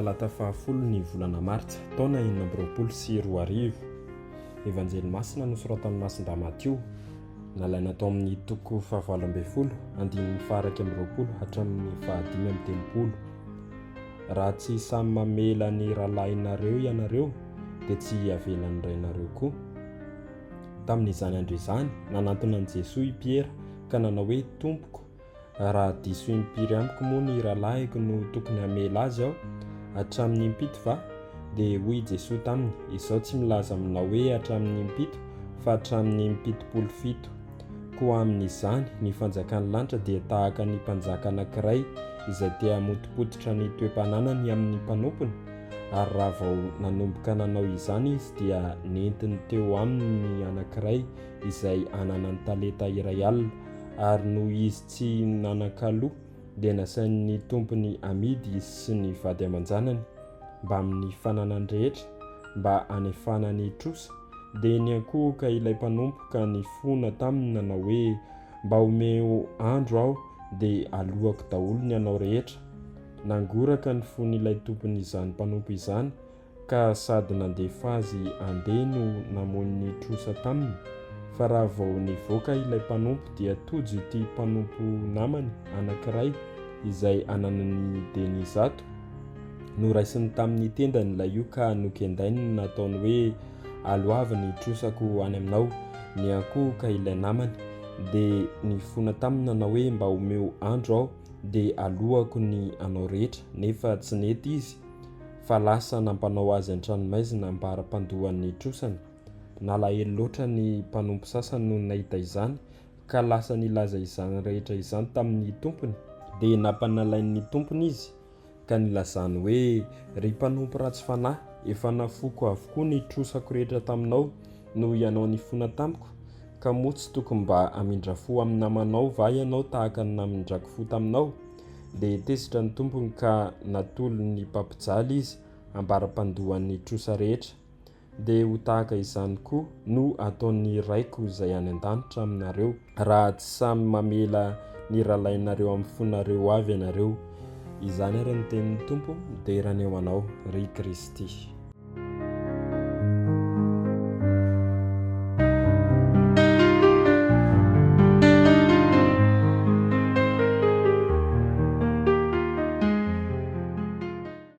Talata fahafolo ny volana martsa, taona 2026. Evanjely Masina nosoratan'i Masindahy Matio, nalaina tao amin'ny toko fahavalo ambin'ny folo, andininy faha-21 hatramin'ny faha-35. Raha tsy samy mamela ny rahalahinareo ianareo, dia tsy havelan'ny Rainareo koa. Tamin'izany andro izany, nanantona an'i Jesoa i Piera ka nanao hoe, Tompoko, raha diso impiry amiko moa ny rahalahiko no tokony hamela azy aho? Hatramin'ny impito va? Dia hoy i Jesoa taminy, Izaho tsy milaza aminao hoe hatramin'ny impito, fa hatramin'ny impitopolo fito. Koa amin'izany, ny fanjakan'ny lanitra dia tahaka ny mpanjaka anankiray izay te hamotopototra ny toe-pananany amin'ny mpanompony, ary raha vao nanomboka nanao izany izy dia nentiny teo aminy ny anankiray izay ananany talenta iray alina, ary noho izy tsy nanan-kaloa dia nasain'ny tompony amidy izy sy ny vady aman-janany mbamin'ny fananany rehetra mba hanefana ny trosa, dia niankohoka ilay mpanompo ka nifona taminy nanao hoe, Mba omeo andro aho dia aloako daholo ny anao rehetra. Nangoraka ny fon'ilay tompon'izany mpanompo izany ka sady nandefa azy handeha no namoy ny trosa taminy. Fa raha vao nivoaka ilay mpanompo dia tojo ity mpanompo namany anankiray izay ananany denie 100. Noraisiny tamin'ny tendany ilay io ka nokendainy nataony hoe, Aloavy ny trosako any aminao. Niankohoka ilay namany dia nifona taminy nanao hoe, Mba omeo andro aho dia aloako ny anao rehetra, nefa tsy nety izy fa lasa nampanao azy an-tranomaizina ambara-pandohan'ny trosany. Nalahelo loatra ny mpanompo sasany nony nahita izany, ka lasa nilaza izany rehetra izany tamin'ny tompony. Dia nampanalain'ny tompony izy, ka nilazany hoe, Ry mpanompo ratsy fanahy, efa nafoiko avokoa ny trosako rehetra taminao, noho ianao nifona tamiko, ka moa tsy tokony mba hamindra fo amin'ny namanao va ianao tahaka ny namindrako fo taminao? Dia tezitra ny tompony ka natolony ny mpampijaly izy ambara-pandohan'ny trosa rehetra. Dia ho tahaka izany koa no ataon'ny Raiko izay any an-danitra aminareo, raha tsy samy mamela ny rahalahinareo amin'ny fonareo avy ianareo. Izany ary ny tenin'ny Tompo, dera anie ho Anao, ry Kristy.